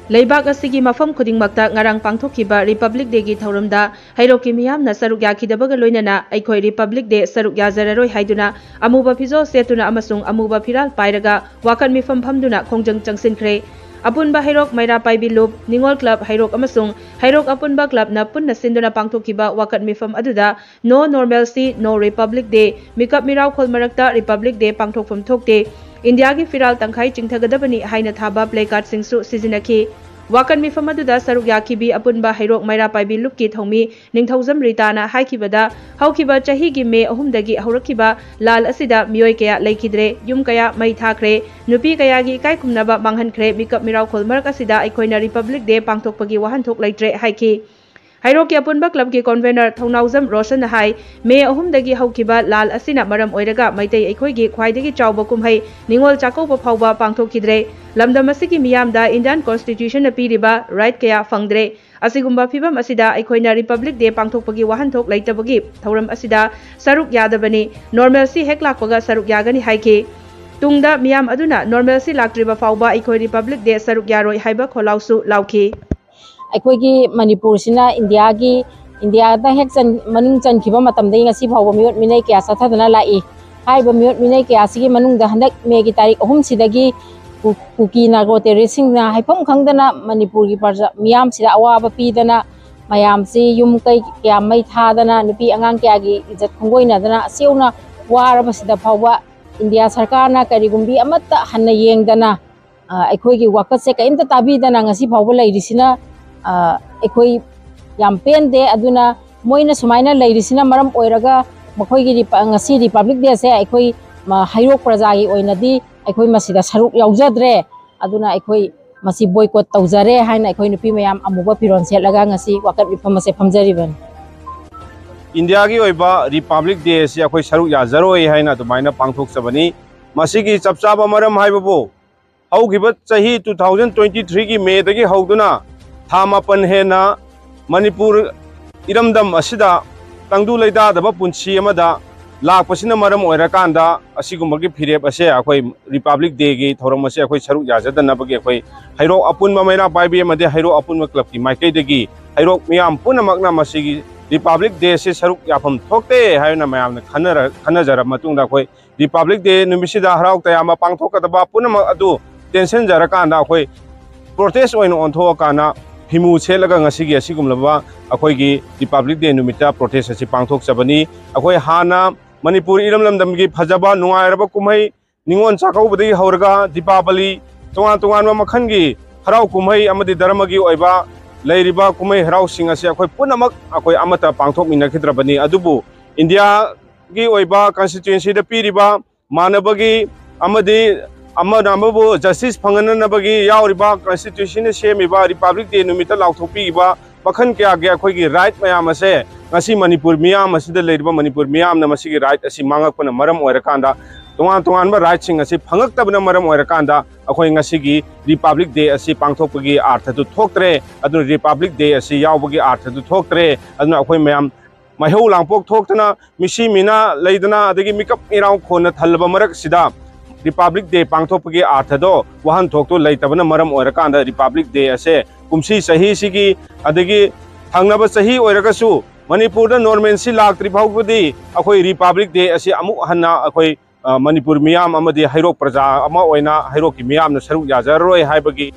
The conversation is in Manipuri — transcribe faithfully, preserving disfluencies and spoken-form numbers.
ꯂꯩꯕꯥꯛ ꯑꯁꯤꯒꯤ ꯃꯐꯝ ꯈꯨꯗꯤꯡꯃꯛꯇ ꯉꯔꯥꯡ ꯄꯥꯡꯊꯣꯛꯈꯤꯕ ꯔꯤꯄꯕ꯭ꯂꯤꯛ ꯗꯦꯒꯤ ꯊꯧꯔꯝꯗ ꯍꯩꯔꯣꯛꯀꯤ ꯃꯤꯌꯥꯝꯅ ꯁꯔꯨꯛ ꯌꯥꯈꯤꯗꯕꯒ ꯂꯣꯏꯅꯅ ꯑꯩꯈꯣꯏ ꯔꯤꯄꯕ꯭ꯂꯤꯛ ꯗꯦ ꯁꯔꯨꯛ ꯌꯥꯖꯔꯔꯣꯏ ꯍꯥꯏꯗꯨꯅ ꯑꯃꯨꯕ ꯐꯤꯖꯣꯜ ꯁꯦꯠꯇꯨꯅ ꯑꯃꯁꯨꯡ ꯑꯃꯨꯕ ꯐꯤꯔꯥꯜ ꯄꯥꯏꯔꯒ ꯋꯥꯀꯠ ꯃꯤꯐꯝ ꯐꯝꯗꯨꯅ ꯈꯣꯡꯖꯪ ꯆꯪꯁꯤꯟꯈ꯭ꯔꯦ꯫ ꯑꯄꯨꯟꯕ ꯍꯩꯔꯣꯛ ꯃꯩꯔꯥ ꯄꯥꯏꯕꯤ ꯂꯨꯞ, ꯅꯤꯉꯣꯜ ꯀ꯭ꯂꯕ ꯍꯩꯔꯣꯛ ꯑꯃꯁꯨꯡ ꯍꯩꯔꯣꯛ ꯑꯄꯨꯟꯕ ꯀ꯭ꯂꯕꯅ ꯄꯨꯟꯅ ꯁꯤꯟꯗꯨꯅ ꯄꯥꯡꯊꯣꯛꯈꯤꯕ ꯋꯥꯀꯠ ꯃꯤꯐꯝ ꯑꯗꯨꯗ "No normalcy, no Republic Day, ꯃꯤꯀꯞ ꯃꯤꯔꯥꯎꯈꯣꯜ ꯃꯔꯛꯇ ꯔꯤꯄꯕ꯭ꯂꯤꯛ ꯗꯦ ꯄꯥꯡꯊꯣꯛꯐꯝ ꯊꯣꯛꯇꯦ, ꯏꯟꯗꯤꯌꯥꯒꯤ ꯐꯤꯔꯥꯜ ꯇꯪꯈꯥꯏ ꯆꯤꯡꯊꯒꯗꯕꯅꯤ" ꯍꯥꯏꯅ ꯊꯥꯕ ꯄ꯭ꯂꯦ ꯀꯥꯔꯗꯁꯤꯡꯁꯨ ꯁꯤꯖꯤꯟꯅꯈꯤ꯫ ꯋꯥꯀꯠ ꯃꯤꯐꯝ ꯑꯗꯨꯗ ꯁꯔꯨꯛ ꯌꯥꯈꯤꯕꯤ ꯑꯄꯨꯟꯕ ꯍꯩꯔꯣꯛ ꯃꯩꯔꯥ ꯄꯥꯏꯕꯤ ꯂꯨꯞꯀꯤ ꯊꯧꯃꯤ ꯅꯤꯡꯊꯧꯖꯝ ꯔꯤꯇꯥꯅ ꯍꯥꯏꯈꯤꯕꯗ, ꯍꯧꯈꯤꯕ ꯆꯍꯤꯒꯤ ꯃꯦ ꯑꯍꯨꯝꯗꯒꯤ ꯍꯧꯔꯛꯈꯤꯕ ꯂꯥꯜ ꯑꯁꯤꯗ ꯃꯤꯑꯣꯏ ꯀꯌꯥ ꯂꯩꯈꯤꯗ꯭ꯔꯦ, ꯌꯨꯝ ꯀꯌꯥ ꯃꯩ ꯊꯥꯈ꯭ꯔꯦ, ꯅꯨꯄꯤ ꯀꯌꯥꯒꯤ ꯏꯀꯥꯏ ꯈꯨꯝꯅꯕ ꯃꯥꯡꯍꯟꯈ꯭ꯔꯦ꯫ ꯃꯤꯀꯞ ꯃꯤꯔꯥꯎꯈꯣꯜ ꯃꯔꯛ ꯑꯁꯤꯗ ꯑꯩꯈꯣꯏꯅ ꯔꯤꯄꯕ꯭ꯂꯤꯛ ꯗꯦ ꯄꯥꯡꯊꯣꯛꯄꯒꯤ ꯋꯥꯍꯟꯊꯣꯛ ꯂꯩꯇ꯭ꯔꯦ ꯍꯥꯏꯈꯤ꯫ ꯍꯩꯔꯣꯛꯀꯤ ꯑꯄꯨꯟꯕ ꯀ꯭ꯂꯕꯀꯤ ꯀꯣꯟꯚꯦꯅꯔ ꯊꯧꯅꯥꯎꯖꯝ ꯔꯣꯁꯟꯅ ꯍꯥꯏ, ꯃꯦ ꯑꯍꯨꯝꯗꯒꯤ ꯍꯧꯈꯤꯕ ꯂꯥꯜ ꯑꯁꯤꯅ ꯃꯔꯝ ꯑꯣꯏꯔꯒ ꯃꯩꯇꯩ ꯑꯩꯈꯣꯏꯒꯤ ꯈ꯭ꯋꯥꯏꯗꯒꯤ ꯆꯥꯎꯕ ꯀꯨꯝꯍꯩ ꯅꯤꯉꯣꯜ ꯆꯥꯛꯀꯧꯕ ꯐꯥꯎꯕ ꯄꯥꯡꯊꯣꯛꯈꯤꯗ꯭ꯔꯦ꯫ ꯂꯝꯗꯝ ꯑꯁꯤꯒꯤ ꯃꯤꯌꯥꯝꯗ ꯏꯟꯗꯤꯌꯥꯟ ꯀꯣꯟꯁꯇꯤꯇ꯭ꯌꯨꯁꯟꯅ ꯄꯤꯔꯤꯕ ꯔꯥꯏꯠ ꯀꯌꯥ ꯐꯪꯗ꯭ꯔꯦ꯫ ꯑꯁꯤꯒꯨꯝꯕ ꯐꯤꯕꯝ ꯑꯁꯤꯗ ꯑꯩꯈꯣꯏꯅ ꯔꯤꯄꯕ꯭ꯂꯤꯛ ꯗꯦ ꯄꯥꯡꯊꯣꯛꯄꯒꯤ ꯋꯥꯍꯟꯊꯣꯛ ꯂꯩꯇꯕꯒꯤ ꯊꯧꯔꯝ ꯑꯁꯤꯗ ꯁꯔꯨꯛ ꯌꯥꯗꯕꯅꯤ꯫ ꯅꯣꯔꯃꯦꯜꯁꯤ ꯍꯦꯛ ꯂꯥꯛꯄꯒ ꯁꯔꯨꯛ ꯌꯥꯒꯅꯤ ꯍꯥꯏꯈꯤ꯫ ꯇꯨꯡꯗ ꯃꯤꯌꯥꯝ ꯑꯗꯨꯅ ꯅꯣꯔꯃꯦꯜꯁꯤ ꯂꯥꯛꯇ꯭ꯔꯤꯕ ꯐꯥꯎꯕ ꯑꯩꯈꯣꯏ ꯔꯤꯄꯕ꯭ꯂꯤꯛ ꯗꯦ ꯁꯔꯨꯛ ꯌꯥꯔꯣꯏ ꯍꯥꯏꯕ ꯈꯣꯜꯂꯥꯎꯁꯨ ꯂꯥꯎꯈꯤ꯫ ꯑꯩꯈꯣꯏꯒꯤ ꯃꯅꯤꯄꯨꯔꯁꯤꯅ ꯏꯟꯗꯤꯌꯥꯒꯤ, ꯏꯟꯗꯤꯌꯥꯗ ꯍꯦꯛ ꯆꯟ-, ꯃꯅꯨꯡ ꯆꯟꯈꯤꯕ ꯃꯇꯝꯗꯒꯤ ꯉꯁꯤ ꯐꯥꯎꯕ ꯃꯤꯑꯣꯠ ꯃꯤꯅꯩ ꯀꯌꯥ ꯆꯠꯊꯗꯨꯅ ꯂꯥꯛꯏ꯫ ꯍꯥꯏꯔꯤꯕ ꯃꯤꯑꯣꯠ ꯃꯤꯅꯩ ꯀꯌꯥꯁꯤꯒꯤ ꯃꯅꯨꯡꯗ ꯍꯟꯗꯛ ꯃꯦꯒꯤ ꯇꯥꯔꯤꯛ ꯑꯍꯨꯝꯁꯤꯗꯒꯤ ꯀꯨ-, ꯀꯨꯀꯤ ꯅꯥꯒ꯭ꯔꯣ ꯇꯦꯔꯣꯔꯤꯁꯁꯤꯡꯅ ꯍꯥꯏꯐꯝ ꯈꯪꯗꯅ ꯃꯅꯤꯄꯨꯔꯒꯤ ꯄ꯭ꯔꯖꯥ ꯃꯤꯌꯥꯝꯁꯤꯗ ꯑꯋꯥꯕ ꯄꯤꯗꯅ, ꯃꯌꯥꯝꯁꯤ ꯌꯨꯝ ꯀꯩ ꯀꯌꯥ ꯃꯩ ꯊꯥꯗꯅ, ꯅꯨꯄꯤ ꯑꯉꯥꯡ ꯀꯌꯥꯒꯤ ꯏꯖꯠ ꯈꯣꯡꯒꯣꯏꯅꯗꯅ ꯑꯁꯦꯡꯅ ꯋꯥꯔꯕꯁꯤꯗ ꯐꯥꯎꯕ ꯏꯟꯗꯤꯌꯥ ꯁꯔꯀꯥꯔꯅ ꯀꯔꯤꯒꯨꯝꯕꯤ ꯑꯃꯠꯇ ꯍꯟꯅ ꯌꯦꯡꯗꯅ, ꯑ, ꯑꯩꯈꯣꯏꯒꯤ ꯋꯥꯀꯠꯁꯦ ꯀꯔꯤꯝꯇ ꯇꯥꯕꯤꯗꯅ ꯉꯁꯤ ꯐꯥꯎꯕ ꯂꯩꯔꯤꯁꯤꯅ, ꯑ, ꯑꯩꯈꯣꯏ ꯌꯥꯝ ꯄꯦꯟꯗꯦ꯫ ꯑꯗꯨꯅ ꯃꯣꯏꯅ ꯁꯨꯃꯥꯏꯅ ꯂꯩꯔꯤꯁꯤꯅ ꯃꯔꯝ ꯑꯣꯏꯔꯒ ꯃꯈꯣꯏꯒꯤ ꯔꯤꯄ-, ꯉꯁꯤ ꯔꯤꯄꯕ꯭ꯂꯤꯛ ꯗꯦꯁꯦ ꯑꯩꯈꯣꯏ, ꯃ-, ꯍꯩꯔꯣꯛ ꯄ꯭ꯔꯖꯥꯒꯤ ꯑꯣꯏꯅꯗꯤ ꯑꯩꯈꯣꯏ ꯃꯁꯤꯗ ꯁꯔꯨꯛ ꯌꯥꯎꯖꯗ꯭ꯔꯦ꯫ ꯑꯗꯨꯅ ꯑꯩꯈꯣꯏ ꯃꯁꯤ ꯕꯣꯏꯀꯣꯠ ꯇꯧꯖꯔꯦ ꯍꯥꯏꯅ ꯑꯩꯈꯣꯏ ꯅꯨꯄꯤ ꯃꯌꯥꯝ ꯑꯃꯨꯕ ꯐꯤꯔꯣꯜ ꯁꯦꯠꯂꯒ ꯉꯁꯤ ꯋꯥꯀꯠ ꯃꯤꯐꯝ ꯑꯁꯦ ꯐꯝꯖꯔꯤꯕꯅꯤ꯫ ꯏꯟꯗꯤꯌꯥꯒꯤ ꯑꯣꯏꯕ ꯔꯤꯄꯕ꯭ꯂꯤꯛ ꯗꯦ ꯑꯁꯤ ꯑꯩꯈꯣꯏ ꯁꯔꯨꯛ ꯌꯥꯖꯔꯣꯏ ꯍꯥꯏꯅ ꯑꯗꯨꯃꯥꯏꯅ ꯄꯥꯡꯊꯣꯛꯆꯕꯅꯤ꯫ ꯃꯁꯤꯒꯤ ꯆꯞ ꯆꯥꯕ ꯃꯔꯝ ꯍꯥꯏꯕꯕꯨ, ꯍꯧꯈꯤꯕ ꯆꯍꯤ two thousand twenty three ꯒꯤ ꯃꯦꯗꯒꯤ ꯍꯧꯗꯨꯅ ꯊꯥ ꯃꯥꯄꯟ ꯍꯦꯟꯅ ꯃꯅꯤꯄꯨꯔ ꯏꯔꯝꯗꯝ ꯑꯁꯤꯗ ꯇꯪꯗꯨ ꯂꯩꯇꯥꯗꯕ ꯄꯨꯟꯁꯤ ꯑꯃꯗ ꯂꯥꯛꯄꯁꯤꯅ ꯃꯔꯝ ꯑꯣꯏꯔꯀꯥꯟꯗ ꯑꯁꯤꯒꯨꯝꯕꯒꯤ ꯐꯤꯔꯦꯞ ꯑꯁꯦ ꯑꯩꯈꯣꯏ Republic Day ꯒꯤ ꯊꯧꯔꯝ ꯑꯁꯦ ꯑꯩꯈꯣꯏ ꯁꯔꯨꯛ ꯌꯥꯖꯗꯅꯕꯒꯤ ꯑꯩꯈꯣꯏ ꯍꯩꯔꯣꯛ ꯑꯄꯨꯟꯕ ꯃꯩꯔꯥ ꯄꯥꯏꯕꯤ ꯑꯃꯗꯤ ꯍꯩꯔꯣꯛ ꯑꯄꯨꯟꯕ club ꯀꯤ ꯃꯥꯏꯀꯩꯗꯒꯤ ꯍꯩꯔꯣꯛ ꯃꯤꯌꯥꯝ ꯄꯨꯝꯅꯃꯛꯅ ꯃꯁꯤꯒꯤ Republic Day ꯑꯁꯤ ꯁꯔꯨꯛ ꯌꯥꯐꯝ ꯊꯣꯛꯇꯦ ꯍꯥꯏꯅ ꯃꯌꯥꯝꯅ ꯈꯟꯅꯔ-, ꯈꯟꯅꯖꯔꯕ ꯃꯇꯨꯡꯗ ꯑꯩꯈꯣꯏ Republic Day ꯅꯨꯃꯤꯠꯁꯤꯗ ꯍꯔꯥꯎ ꯇꯌꯥꯝꯕ ꯄꯥꯡꯊꯣꯛꯀꯗꯕ ꯄꯨꯝꯅꯃꯛ ꯑꯗꯨ ꯇꯦꯟꯁꯤꯟꯖꯔꯀꯥꯟꯗ ꯑꯩꯈꯣꯏ protest ꯑꯣꯏꯅ ꯑꯣꯟꯊꯣꯛꯑꯀꯥꯟꯗ ꯐꯤꯃꯨ ꯁꯦꯠꯂꯒ ꯉꯁꯤꯒꯤ ꯑꯁꯤꯒꯨꯝꯂꯕ ꯑꯩꯈꯣꯏꯒꯤ Republic Day ꯅꯨꯃꯤꯠꯇ protest ꯑꯁꯤ ꯄꯥꯡꯊꯣꯛꯆꯕꯅꯤ꯫ ꯑꯩꯈꯣꯏ ꯍꯥꯟꯅ ꯃꯅꯤꯄꯨꯔ ꯏꯔꯝ ꯂꯝꯗꯝꯒꯤ ꯐꯖꯕ ꯅꯨꯡꯉꯥꯏꯔꯕ ꯀꯨꯝꯍꯩ ꯅꯤꯉꯣꯜ ꯆꯥꯛꯀꯧꯕꯗꯒꯤ ꯍꯧꯔꯒ ꯗꯤꯄꯥꯕꯂꯤ, ꯇꯣꯉꯥꯟ ꯇꯣꯉꯥꯟꯕ ꯃꯈꯜꯒꯤ ꯍꯔꯥꯎ ꯀꯨꯝꯍꯩ ꯑꯃꯗꯤ ꯙꯔꯃꯒꯤ ꯑꯣꯏꯕ ꯂꯩꯔꯤꯕ ꯀꯨꯝꯍꯩ ꯍꯔꯥꯎꯁꯤꯡ ꯑꯁꯤ ꯑꯩꯈꯣꯏ ꯄꯨꯝꯅꯃꯛ ꯑꯩꯈꯣꯏ ꯑꯃꯠꯇ ꯄꯥꯡꯊꯣꯛꯃꯤꯟꯅꯈꯤꯗ꯭ꯔꯕꯅꯤ꯫ ꯑꯗꯨꯕꯨ ꯏꯟꯗꯤꯌꯥꯒꯤ ꯑꯣꯏꯕ constituency ꯗ ꯄꯤꯔꯤꯕ ꯃꯥꯟꯅꯕꯒꯤ ꯑꯃꯗꯤ ꯑꯃꯅ ꯑꯃꯕꯨ justice ꯐꯪꯍꯟꯅꯅꯕꯒꯤ ꯌꯥꯎꯔꯤꯕ constitution ꯅ ꯁꯦꯝꯃꯤꯕ Republic Day ꯅꯨꯃꯤꯠꯇ ꯂꯥꯎꯊꯣꯛꯄꯤꯈꯤꯕ ꯃꯈꯜ ꯀꯌꯥꯒꯤ ꯑꯩꯈꯣꯏꯒꯤ right ꯃꯌꯥꯝ ꯑꯁꯦ ꯉꯁꯤ ꯃꯅꯤꯄꯨꯔ ꯃꯤꯌꯥꯝ ꯑꯁꯤꯗ ꯂꯩꯔꯤꯕ ꯃꯅꯤꯄꯨꯔ ꯃꯤꯌꯥꯝꯅ ꯃꯁꯤꯒꯤ right ꯑꯁꯤ ꯃꯥꯡꯉꯛꯄꯅ ꯃꯔꯝ ꯑꯣꯏꯔꯀꯥꯟꯗ, ꯇꯣꯉꯥꯟ ꯇꯣꯉꯥꯟꯕ right ꯁꯤꯡ ꯑꯁꯤ ꯐꯪꯉꯛꯇꯕꯅ ꯃꯔꯝ ꯑꯣꯏꯔꯀꯥꯟꯗ ꯑꯩꯈꯣꯏ ꯉꯁꯤꯒꯤ Republic Day ꯑꯁꯤ ꯄꯥꯡꯊꯣꯛꯄꯒꯤ ꯑꯥꯔꯊꯗꯨ ꯊꯣꯛꯇ꯭ꯔꯦ꯫ ꯑꯗꯨꯅ Republic Day ꯑꯁꯤ ꯌꯥꯎꯕꯒꯤ ꯑꯥꯔꯊꯗꯨ ꯊꯣꯛꯇ꯭ꯔꯦ꯫ ꯑꯗꯨꯅ ꯑꯩꯈꯣꯏ ꯃꯌꯥꯝ ꯃꯩꯍꯧ ꯂꯥꯡꯄꯣꯛ ꯊꯣꯛꯇꯅ, ꯃꯤꯁꯤ ꯃꯤꯅꯥ ꯂꯩꯗꯅ, ꯑꯗꯒꯤ ꯃꯤꯀꯞ ꯃꯤꯔꯥꯎ ꯈꯣꯟꯅ ꯊꯜꯂꯕ ꯃꯔꯛꯁꯤꯗ Republic Day ꯄꯥꯡꯊꯣꯛꯄꯒꯤ ꯑꯥꯔꯊꯗꯣ, ꯋꯥꯍꯟꯊꯣꯛꯇꯣ ꯂꯩꯇꯕꯅ ꯃꯔꯝ ꯑꯣꯏꯔꯀꯥꯟꯗ Republic Day ꯑꯁꯦ ꯀꯨꯝꯁꯤ ꯆꯍꯤꯁꯤꯒꯤ, ꯑꯗꯒꯤ ꯊꯪꯅꯕ ꯆꯍꯤ ꯑꯣꯏꯔꯒꯁꯨ ꯃꯅꯤꯄꯨꯔꯗ normalcy ꯂꯥꯛꯇ꯭ꯔꯤ ꯐꯥꯎꯕꯗꯤ ꯑꯩꯈꯣꯏ Republic Day ꯑꯁꯤ ꯑꯃꯨꯛ ꯍꯟꯅ ꯑꯩꯈꯣꯏ, ꯑ, ꯃꯅꯤꯄꯨꯔ ꯃꯤꯌꯥꯝ ꯑꯃꯗꯤ ꯍꯩꯔꯣꯛ ꯄ꯭ꯔꯖꯥ ꯑꯃ ꯑꯣꯏꯅ ꯍꯩꯔꯣꯛꯀꯤ ꯃꯤꯌꯥꯝꯅ ꯁꯔꯨꯛ ꯌꯥꯖꯔꯔꯣꯏ ꯍꯥꯏꯕꯒꯤ